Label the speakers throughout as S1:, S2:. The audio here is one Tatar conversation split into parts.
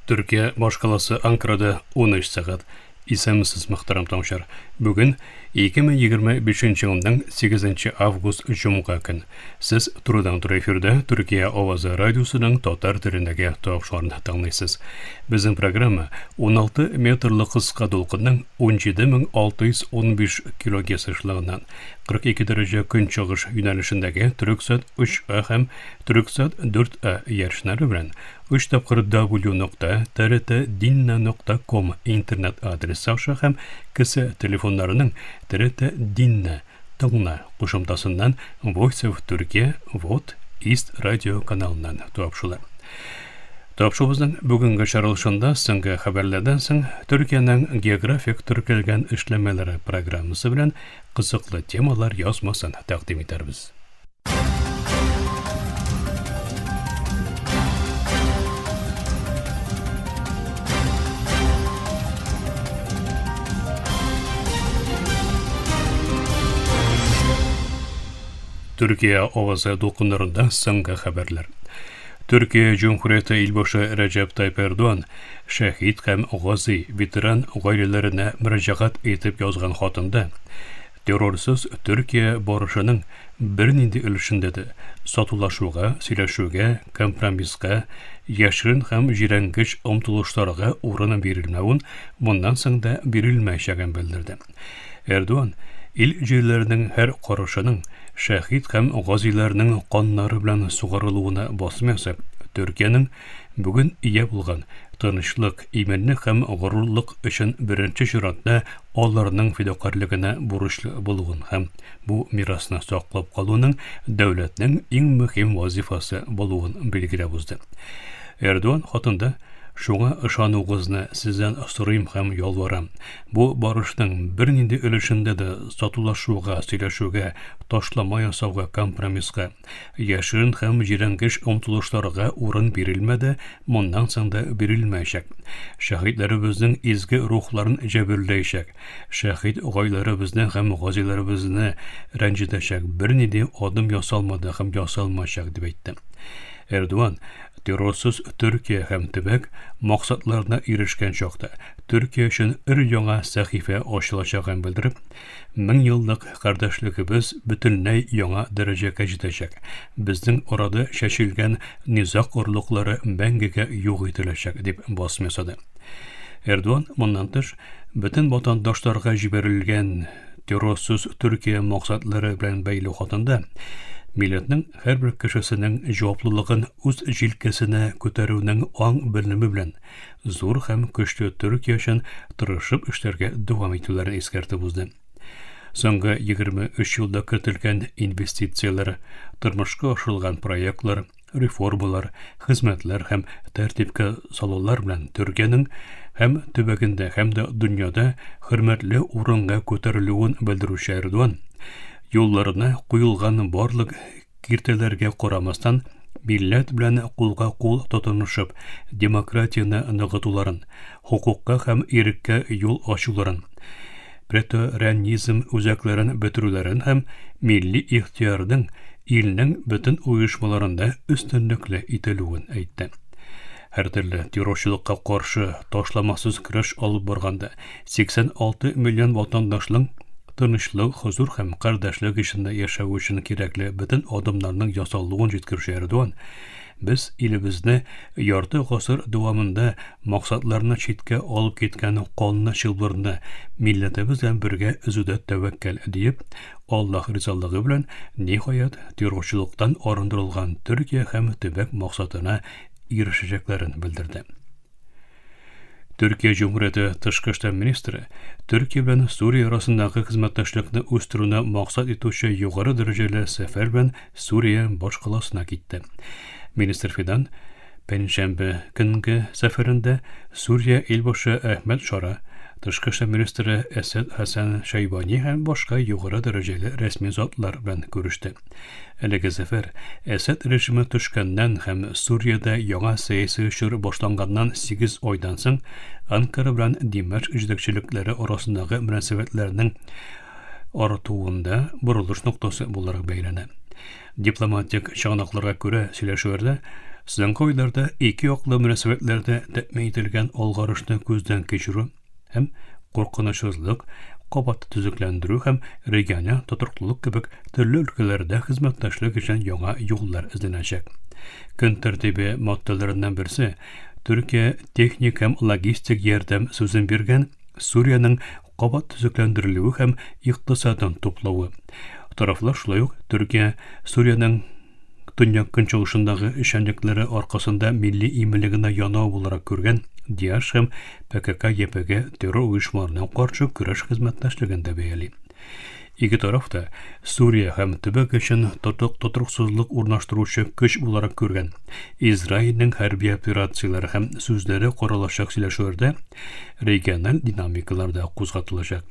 S1: Төркия башкаласы Анкарада 13 сәгать. Исәнмесез, мөхтәрәм тыңлаучылар. Бүген 2025 елның 8 август җомга көн. Сез турыдан-туры эфирда Төркия авазы радиосының татар телендәге тапшыруын тыңлыйсыз. Безнең программа 16 метрлы кыска дулкынның 17615 килогерц ешлыгыннан 42 дәрәҗә көнчыгыш юнәлешендәге Төрексат 3А һәм Төрексат 4А иярченнәре белән Өч тапкыр W нокта TRT Dinna нокта ком интернет адресы аша һәм кесә телефоннарының TRT Dinna тыңла кушымтасыннан Voice of Turkey VOT East радио каналыннан тапшыла. Тапшуыбызның бүгенге чаралышында соңгы хәбәрләрдән соң Төркиянең географик теркәлгән эшләмәләре программасы белән кызыклы темалар язмасын тәкъдим итәрбез. Төркия авазы дулкыннарында соңгы хәбәрләр. Төркия Җөмһүрияте илбашы Рәҗәп Тайп Эрдоган шәһид һәм гази ветеран гаиләләренә мөрәҗәгать итеп язган хатында Террорсыз Төркия барышының бернинди өлешендә дә сатулашуга, сөйләшүгә, компромисска, яшерен һәм җирәнгеч омтылышларга урын бирелмәвен, моннан соң да бирелмәячәген белдерде. Эрдоган ил җирләренең һәр карышының шәһит һәм газиләрнең каннары белән сугарылуына басым ясап, Төркиянең бүген ия булган тынычлык, иминлек һәм горурлык өчен беренче чиратта аларның фидакарьлегенә бурычлы булуын һәм бу мирасны саклап калуның дәүләтнең иң мөһим вазифасы булуын билгеләп узды. Эрдоган хатында Шуңа ышануыгызны сездән сорыйм һәм ялварам. Бу барышның бернинди өлешендә дә сатулашуга, сөйләшүгә, ташлама ясауга, компромисска, Яшерен һәм җирәнгеч омтылышларга урын бирелмәде, моннан соң да бирелмәячәк. Шәһитләребезнең изге рухларын җәберләячәк, шәһит гаиләләребезне һәм газиләребезне рәнҗетәчәк бернинди адым ясалмады һәм ясалмаячак, дип әйтте. Эрдоган, террорсыз Төркия һәм төбәк максатларына ирешкән чакта Төркия өчен өр-яңа сәхифә ачылачагын белдереп, Меңьеллык кардәшлегебез бөтенләй яңа дәрәҗәгә җитәчәк, безнең арада чәчелгән низаг орлыклары мәңгегә юк ителәчәк, дип басым ясады. Эрдоган моннан тыш, бөтен ватандашларга җибәрелгән террорсыз Төркия максатлары белән бәйле хатында милләтнең һәрбер кешесенең җаваплылыгын үз җилкәсенә күтәрүнең аң белеме белән зур һәм көчле Төркия өчен тырышып эшләргә дәвам итүләрен искәртеп узды. Соңгы 23 елда кертелгән инвестицияләр, тормышка ашырылган проектлар, реформалар, хезмәтләр һәм тәртипкә салулар белән Төркиянең һәм төбәгендә, һәм дә дөньяда хөрмәтле урынга күтәрелүен белдерүче Эрдоган, юлларына куелган барлык Киртәләргә карамастан, милләт белән кулга-кул тотынышып, демократияне ныгытуларын, хокукка һәм иреккә юл ачуларын, преторианизм үзәкләрен бетерүләрен һәм милли ихтыярның илнең бөтен оешмаларында өстенлекле ителүен әйтте. Һәртөрле террорчылыкка каршы ташламасыз көрәш алып барганда 86 миллион ватандашның тынычлык, хозур һәм кардәшлек эчендә яшәү өчен кирәкле бөтен адымнарның ясалуын җиткерүче Эрдоган, Без илебезне ярты гасыр дәвамында максатларны читкә алып киткән канлы чылбырны милләтебез белән бергә өзүдә тәвәккәл, диеп, Аллаһ ризалыгы белән, ниһаять, террорчылыктан арындырылган Төркия һәм төбәк максатына ирешәчәкләрен белдерде. Төркия Җөмһүрияте тышкы эшләр министры Төркия белән Сүрия арасындагы хезмәттәшлекне үстерүне максат итүче югары дәрәҗәле сәфәр белән Сүрия башкаласына китте. Министр Фидан пәнҗешәмбе көнге сәфәрендә Сүрия илбашы Әхмәт Шара, тышкы эшләр министры Әсәд Хәсән Шәйбани һәм башка югары дәрәҗәле рәсми затлар белән күреште. Әлеге сәфәр Әсәд режимы төшкәннән һәм Сүриядә яңа сәяси чор башланганнан 8 айдан соң Анкара белән Димәшк җитәкчелекләре арасындагы мөнәсәбәтләрнең артуында борылыш ноктасы буларак бәяләнә. Дипломатик чыганакларга күрә, сөйләшүләрдә Соңгы айларда ике яклы мөнәсәбәтләрдә тәэмин ителгән алгарышны күздән кичерү һәм куркынычсызлык, кабат төзекләндерү һәм региональ тотрыклылык кебек төрле өлкәләрдә хезмәттәшлек өчен яңа юллар эзләнәчәк. Көн тәртибе маддәләреннән берсе Төркия техник һәм логистик ярдәм сүзен биргән Сүриянең кабат төзекләндерелүе һәм икътисадын туплавы. Тарафлар шулай ук Төркия Сүриянең төньяк-көнчыгышындагы эшчәнлекләре аркасында милли иминлегенә янау буларак күргән ДИАШ һәм ПКК-ЕПГ террор оешмаларына каршы көрәш хезмәттәшлеген дә бәяли. Ике тараф та Сүрия һәм төбәк өчен тотык тотрыксызлык урнаштыручы көч буларак күргән Израильнең хәрби операцияләре һәм сүзләре каралачак сөйләшүләрдә региональ динамикалар да кузгатылачак.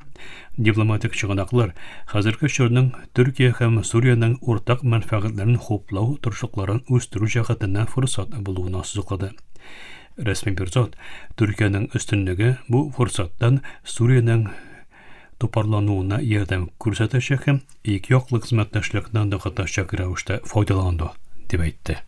S1: Дипломатик чыганаклар хәзерге чорның Төркия һәм Сүриянең уртак мәнфәгатьләрен хуплау тырышлыкларын үстерү җәһәтеннән форсат булуын ассызыклады. Рәсми бер зат Төркиянең өстенлеге бу форсаттан Сүриянең топарлануына ярдәм күрсәтәчәк һәм ике яклы хезмәттәшлекне ныгытачак рәвештә файдаланды, дип әйтте.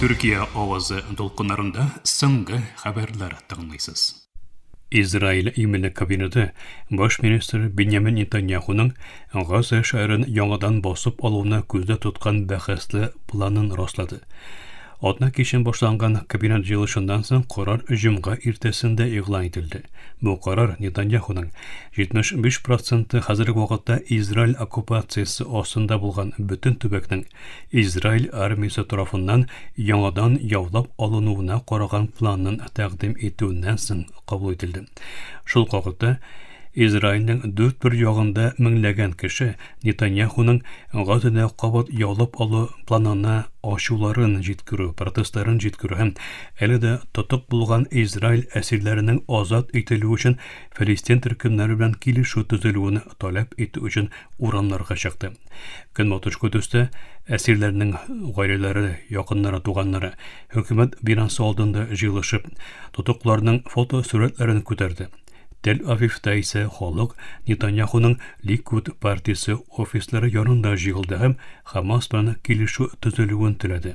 S1: Төркия авазы дулкыннарында соңгы хәбәрләр тыңлыйсыз. Израиль иминлек кабинеты баш министр Беньямин Нетаньяхуның Газа шәһәрен яңадан басып алуны күздә тоткан бәхәсле планын раслады. Атна кичен башланган кабинет җыелышыннан соң карар җомга иртәсендә игълан ителде. Бу карар Нетаньяхуның 75 проценты хәзерге вакытта Израиль оккупациясе астында булган бөтен төбәкнең Израиль армиясе тарафыннан яңадан яулап алынуына караган планын тәкъдим итүеннән соң кабул ителде. Шул ук вакытта Израильнең дүрт бер ягында меңләгән кеше Нетаньяхуның Газаны кабат яулап алу планына ачуларын җиткерү, протестларын җиткерү һәм әле дә тотык булган Израиль әсирләренең азат ителүе өчен Фәлестин төркемнәре белән килешү төзелүен таләп итү өчен урамнарга чыкты. Көнбатыш Кудүстә әсирләрнең гаиләләре, якыннары, туганнары хөкүмәт бинасы алдында җыелышып, тотыкларның фотосурәтләрен күтәрде. Тель-Авивта исә халык Нетаньяхуның Ликуд партиясе офислары янында җыелды һәм Хамас белән килешү төзелүен теләде.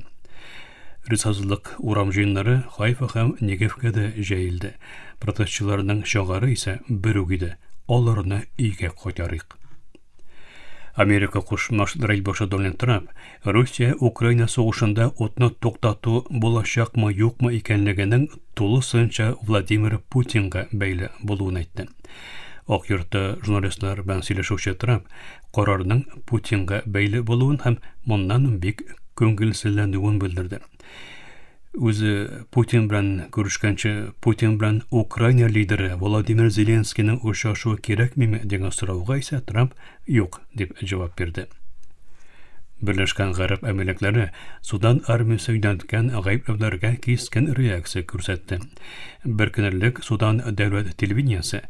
S1: Ризасызлык урам җыеннары Хайфа һәм Негевкә дә җәелде. Протестчыларның чагары исә бер үк иде, аларны өйгә кайтарыйк. Америка Кушма Штатлары илбашы Дональд Трамп Русия Украина сугышында утны туктату булачакмы юкмы икәнлегенең тулысынча Владимир Путинга бәйле булуын әйтте. Ак йортта журналистлар белән сөйләшүче Трамп карарның Путинга бәйле булуын һәм моннан бик күңелсезләнүен белдерде. Үзе Путин белән күрешкәнче Путин белән Украина лидеры Владимир Зеленскийның очрашуы кирәкмиме дигән сорауга исә Трамп юк дип җавап бирде. Берләшкән Гарәп Әмирлекләре Судан армиясе юнәлткән гаепләүләргә кискен реакция күрсәтте. Бер көн элек Судан дәүләт телевидениесе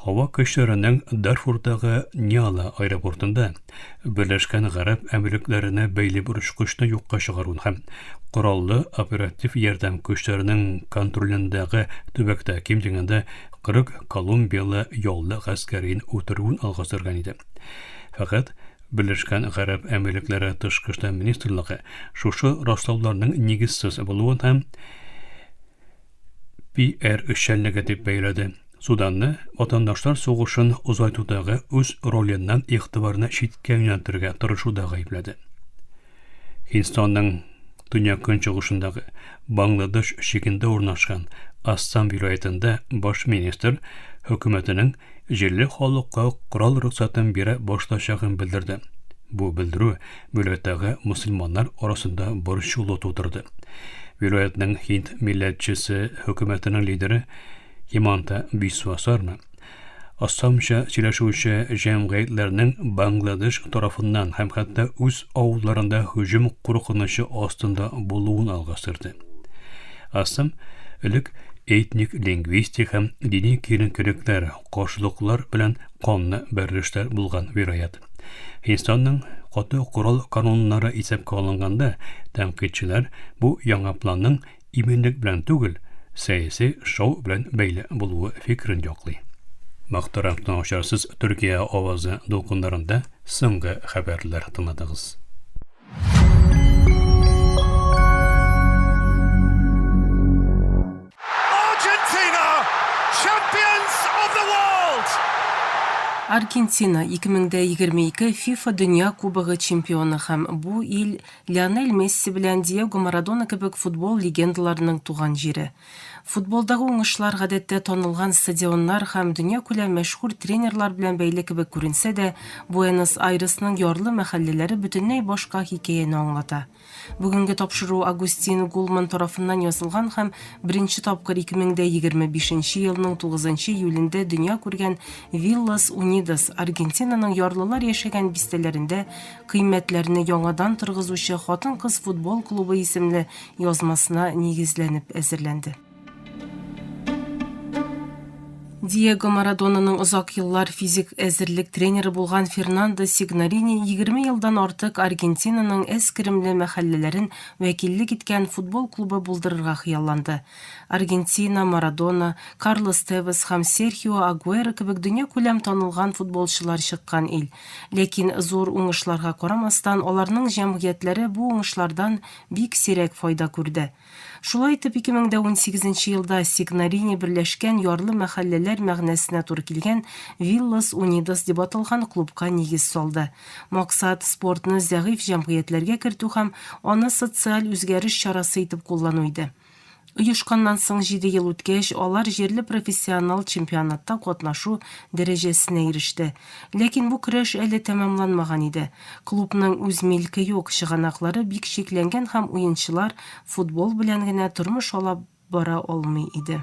S1: һава көчләренең Дарфурдагы Ньяла аэропортында Берләшкән Гарәп Әмирлекләренә бәйле бер очкычны юкка чыгаруын һәм кораллы оператив ярдәм көчләренең контролендәге төбәктә ким дигәндә 40 колумбияле яллы гаскәрин үтерүен алга сөргән иде. Фәкать Берләшкән Гарәп Әмирлекләре Тышкы эшләр министрлыгы шушы раслауларның нигезсез булуын һәм PR эшчәнлеге дип бәяләде. Суданны ватандашлар сугышын озайтудагы үз роленнән игътибарны читкә юнәлтергә тырышуда гаепләде. Һиндстанның төньяк-көнчыгышындагы Бангладеш чигендә урнашкан Ассам вилаятендә баш министр хөкүмәтенең җирле халыкка корал рөхсәтен бирә башлаячагын белдерде. Бу белдерү вилаяттагы мөселманнар арасында борчылу тудырды. Вилаятның һинд милләтчесе хөкүмәтенең лидеры Химанта Бисва Сарма Ассамча сөйләшүче җәмгыятьләрнең Бангладеш тарафыннан һәм хәтта үз авылларында һөҗүм куркынычы астында булуын алга сөрде. Ассам элек этник, лингвистик һәм дини киеренкелекләр, каршылыклар белән канлы бәрелешләр булган вилаять. Һиндстанның каты корал кануннары исәпкә алынганда, тәнкыйтьчеләр бу яңа планның иминлек белән түгел, сәяси шоу белән бәйле булуы фикерен яклый. Мөхтәрәм тыңлаучылар, сез Төркия авазы дулкыннарында соңгы хәбәрләр тыңладыгыз.
S2: Аргентина 2022 FIFA Дөнья Кубогы чемпионы һәм бу ил Лионель Месси белән Диего Марадона кебек футбол легендаларының туган җире. Футболдагы уңышлар гадәттә танылган стадионнар һәм дөньякүләм мәшһүр тренерлар белән бәйле кебек күренсә дә, Буэнос-Айресның ярлы мәхәлләләре бөтенләй башка хикәяне аңлата. Бүгенге тапшыру Агустин Гулман тарафыннан язылган һәм беренче тапкыр 2025 нче елның 9 нчы июлендә дөнья күргән Виллас Унидас, Аргентинаның ярлылар яшәгән бистәләрендә кыйммәтләрне яңадан торгызучы хатын-кыз футбол клубы исемле язмасына нигезләнеп әзерләнде. Диего Марадонаның озак еллар физик әзерлек тренеры булган Фернандо Сигнорини 20 елдан артык Аргентинаның әз керемле мәхәлләләрен вәкиллек иткән футбол клубы булдырырга хыялланды. Аргентина, Марадона, Карлос Тевес һәм Серхио Агуэро кебек дөньякүләм танылган футболчылар чыккан ил. Ләкин зур уңышларга карамастан, аларның җәмгыятьләре бу уңышлардан бик сирәк файда күрде. Шулай итеп, 2018 нче елда Сигнорини берләшкән ярлы мәхәлләләр мәгънәсенә туры килгән Виллас Унидас дип аталган клубка нигез салды. Максат, спортны зәгыйфь җәмгыятьләргә кертү һәм аны социаль үзгәреш чарасы итеп куллану иде. Оешканнан соң җиде ел үткәч, алар җирле профессионал чемпионатта катнашу дәрәҗәсенә иреште. Ләкин бу көрәш әле тәмамланмаган иде. Клубның үз милке юк, чыганаклары бик чикләнгән һәм уенчылар футбол белән генә тормыш алап бара алмый иде.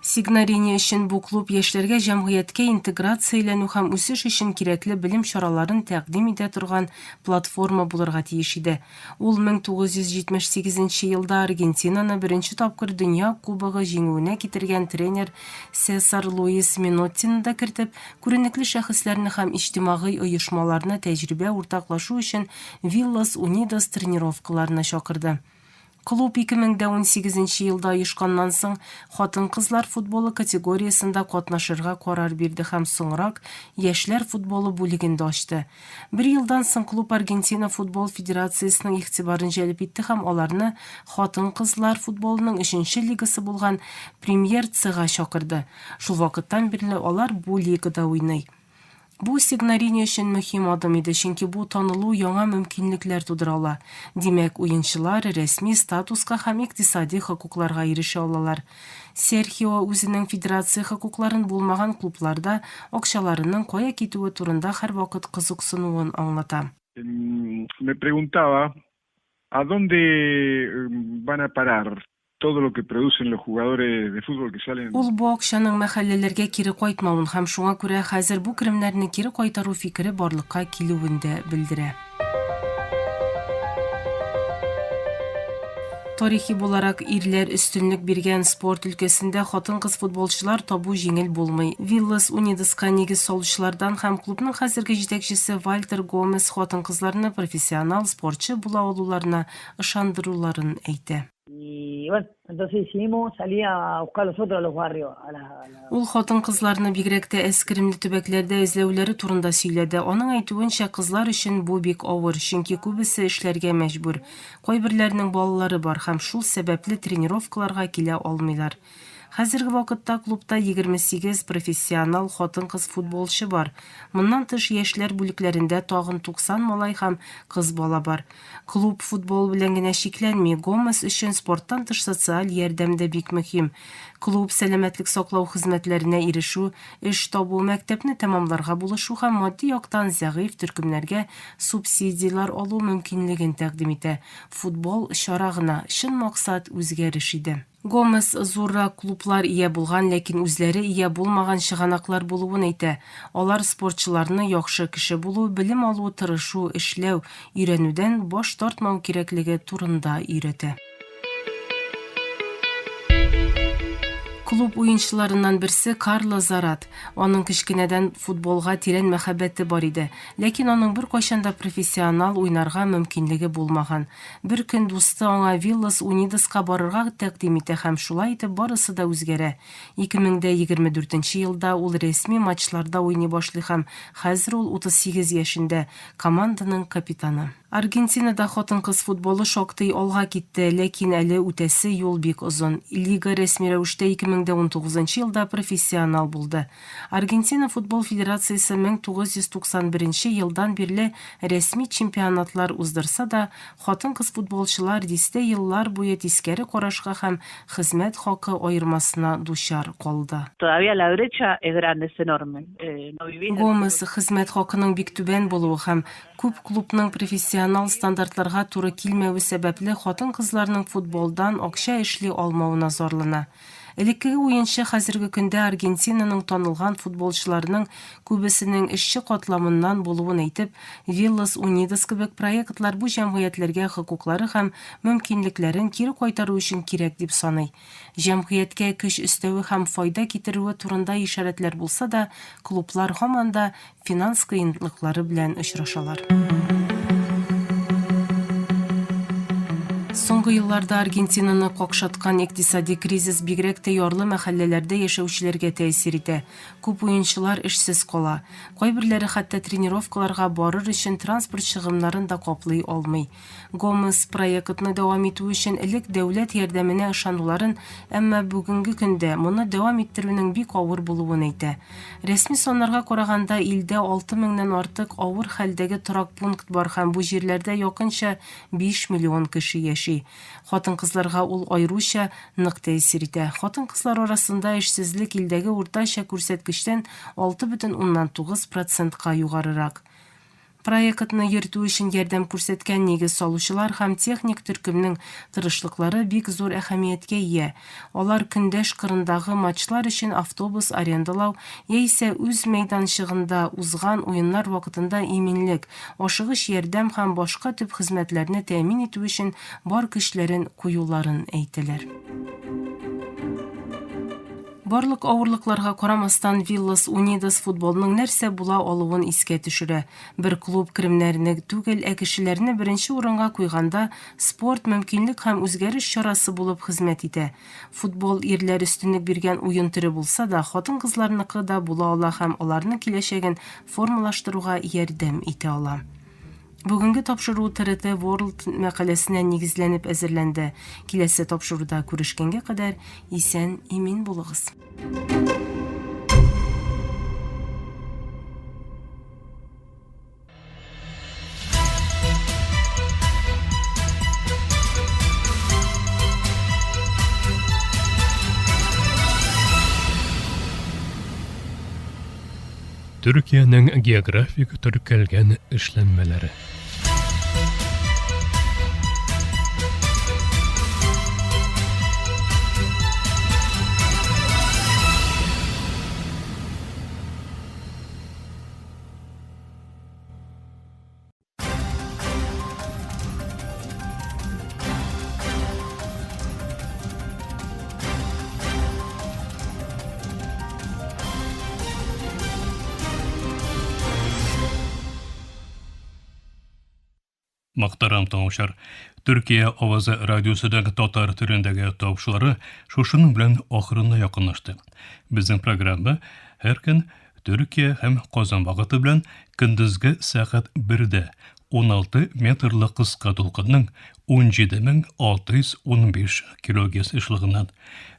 S2: Сигнорини өчен бу клуб яшьләргә җәмгыятькә интеграцияләнү һәм үсеш өчен кирәкле белем чараларын тәкъдим итә торган платформа булырга тиеш иде. Ул 1978 нче елда Аргентинаны беренче тапкыр Дөнья Кубогы җиңүенә китергән тренер Сесар Луис Меноттины да кертеп, күренекле шәхесләрне һәм иҗтимагый оешмаларны тәҗрибә уртаклашу өчен Виллас Унидас тренировкаларына чакырды. Клуб 2018 нче елда оешканнан соң хатын-кызлар футболы категориясендә катнашырга карар бирде һәм соңрак яшьләр футболы бүлеген дә ачты. Бер елдан соң клуб Аргентина футбол федерациясенең игътибарын җәлеп итте һәм аларны хатын-кызлар футболының өченче лигасы булган Премьер Цга чакырды. Шул вакыттан бирле алар бу лигада уйный. Бу Сигнорини өчен мөһим адым иде, чөнки бу танылу яңа мөмкинлекләр тудыра ала. Димәк, уенчылар рәсми статуска һәм икътисади хокукларга ирешә алалар. Серхио үзенең федерация хокукларын булмаган клубларда акчаларының кая китүе турында һәрвакыт кызыксынуын аңлата.
S3: Me preguntaba, ¿a dónde van a parar todo lo que producen los jugadores de fútbol que salen?
S2: Ул бу акчаның мәхәлләләргә кире кайтмавын һәм шуңа күрә хәзер бу керемнәрне кире кайтару фикере барлыкка килүен дә белдерә. Тарихи буларак ирләр өстенлек биргән спорт өлкәсендә хатын-кыз футболчылар табу җиңел булмый. Виллас Унидоска нигез салучылардан һәм клубның хәзерге җитәкчесе Вальтер Гомес хатын-кызларны профессионал спортчы була алуларына ышандыруларын әйтә. Ул хатын-кызларны бигрәк тә әз керемле төбәкләрдә эзләүләре турында сөйләде. Аның әйтүенчә, кызлар өчен бу бик авыр, чөнки күбесе эшләргә мәҗбүр. Кайберләренең балалары бар һәм шул сәбәпле тренировкаларга килә алмыйлар. Хәзерге вакытта клубта 28 профессионал хатын-кыз футболчы бар. Моннан тыш, яшьләр бүлекләрендә тагын 90 малай һәм кыз бала бар. Клуб футбол белән генә чикләнми, Гомес өчен спорттан тыш социаль ярдәм дә бик мөһим. Клуб сәламәтлек саклау хезмәтләренә ирешү, эш табу, мәктәпне тәмамларга булышу һәм матди яктан зәгыйфь төркемнәргә субсидияләр алу мөмкинлеген тәкъдим итә. Футбол, чара гына, чын максат, үзгәреш иде. Гомес зуррак клублар ия булган, ләкин үзләре ия булмаган чыганаклар булуын әйтә. Алар спортчыларны яхшы кеше булу, белем алу, тырышу, эшләү, өйрәнүдән баш тартмау кирәклеге турында өйрәтә. Клуб уенчыларыннан берсе Карло Зарат. Аның кечкенәдән футболга тирән мәхәббәте бар иде, ләкин аның беркайчан да профессионал уйнарга мөмкинлеге булмаган. Бер көн дусты аңа Виллас Унидоска барырга тәкъдим итә һәм шулай итеп барысы да үзгәрә. 2024 нче елда ул рәсми матчларда уйный башлый һәм хәзер ул 38 яшендә, команданың капитаны. Аргентинада хатын-кыз футболы шактый алга китте, ләкин әле үтәсе юл бик озын. Лига рәсми рәвештә 2019 елда профессионал булды. Аргентина футбол федерациясе 1991 елдан бирле рәсми чемпионатлар уздырса да, хатын-кыз футболчылар дистә еллар буе тискәре карашка һәм хезмәт хакы аермасына дучар калды.
S4: Todavía la brecha es grande, es enorme. No
S2: vivís del Гомес хезмәт хакының бик түбән булуы һәм Күп клубның профессионал стандартларга туры килмәве сәбәпле хатын-кызларның футболдан акча эшли алмавына зарлана. Элеккеге уенчы хәзерге көндә Аргентинаның танылган футболчыларының күбесенең эшче катламыннан булуын әйтеп, Виллас Унидос кебек проектлар бу җәмгыятьләргә хокуклары һәм мөмкинлекләрен кире кайтару өчен кирәк дип саный. Җәмгыятькә көч өстәве һәм файда китерүе турында ишарәтләр булса да, клублар һаман да финанс кыенлыклары белән очрашалар. Соңгы елларда Аргентинаны какшаткан икътисади кризис бигрәк тә ярлы мәхәлләләрдә яшәүчеләргә тәэсир итә. Күп уенчылар эшсез кала. Кайберләре хәтта тренировкаларга барыр өчен транспорт чыгымнарын да каплый алмый. Гомес проектны дәвам итү өчен элек дәүләт ярдәменә ышануларын, әмма бүгенге көндә моны дәвам иттерүнең бик авыр булуын әйтә. Рәсми саннарга караганда, илдә 6 меңнән артык авыр хәлдәге торак пункт бар һәм бу җирләрдә якынча 5 миллион кеше яши. Хатын-кызларга ул аеруча нык тәэсир итә. Хатын-кызлар арасында эшсезлек илдәге уртача күрсәткечтән 6,9 процентка югарырак. Проектны йөртү өчен ярдәм күрсәткән нигез салучылар һәм техник төркемнең тырышлыклары бик зур әһәмияткә ия. Алар көндәш кырындагы матчлар өчен автобус арендалау яисә үз мәйданчыгында узган уеннар вакытында иминлек, ашыгыч ярдәм һәм башка төп хезмәтләрне тәэмин итү өчен бар көчләрен куюларын әйтәләр. Барлык авырлыкларга карамастан, Виллас Унидос футболның нәрсә була алуын искә төшерә. Бер клуб керемнәрне түгел, ә кешеләрне беренче урынга куйганда, спорт мөмкинлек һәм үзгәреш чарасы булып хезмәт итә. Футбол ирләр өстенлек биргән уен төре булса да, хатын-кызларныкы да була ала һәм аларның киләчәген формалаштыруга ярдәм итә ала. Бүгенге тапшыру ТРТ World мәкаләсенә нигезләнеп әзерләнде. Киләсе тапшыруда күрешкәнгә кадәр исән имин булыгыз.
S1: Төркиянең географик теркәлгән эшләнмәләре. Мөхтәрәм тыңлаучылар, Төркия авазы радиосының татар телендәге тапшырулары шушының белән ахырына якынлашты. Безнең программа һәр көн Төркия һәм Казан вакыты белән көндезге сәгать 1дә 16 метрлы кыска дулкынның 17615 килогерц ешлыгыннан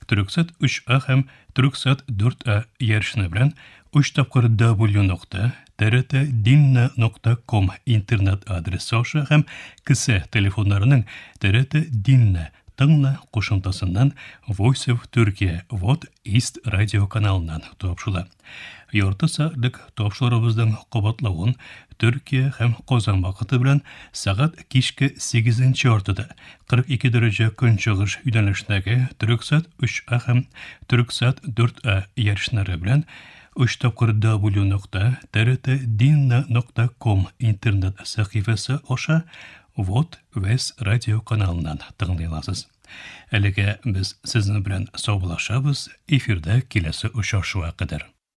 S1: Төрксат 3А һәм Төрксат 4А ярышны белән 3 тапкыр W нокта TRT нокта ком интернет адресы аша һәм кесә телефоннарының TRT Dinle тыңла кушымтасыннан Voice of Turkey Вот East радио каналыннан тапшыла. Ярты сәгатьлек тапшыруыбызның кабатлавын Төркия һәм Казан вакыты белән сәгать кичке 8 яртыда 42 дәрәҗә көнчыгыш юнәлешендәге Төрексат 3А һәм Төрексат 4А ярышлары белән 3 тапкыр W нокта TRT нокта ком интернет сәхифәсе аша Вот Вес радио каналыннан тыңлый аласыз. Әлегә без сезнең белән саубуллашабыз, эфирда киләсе очрашуга кадәр.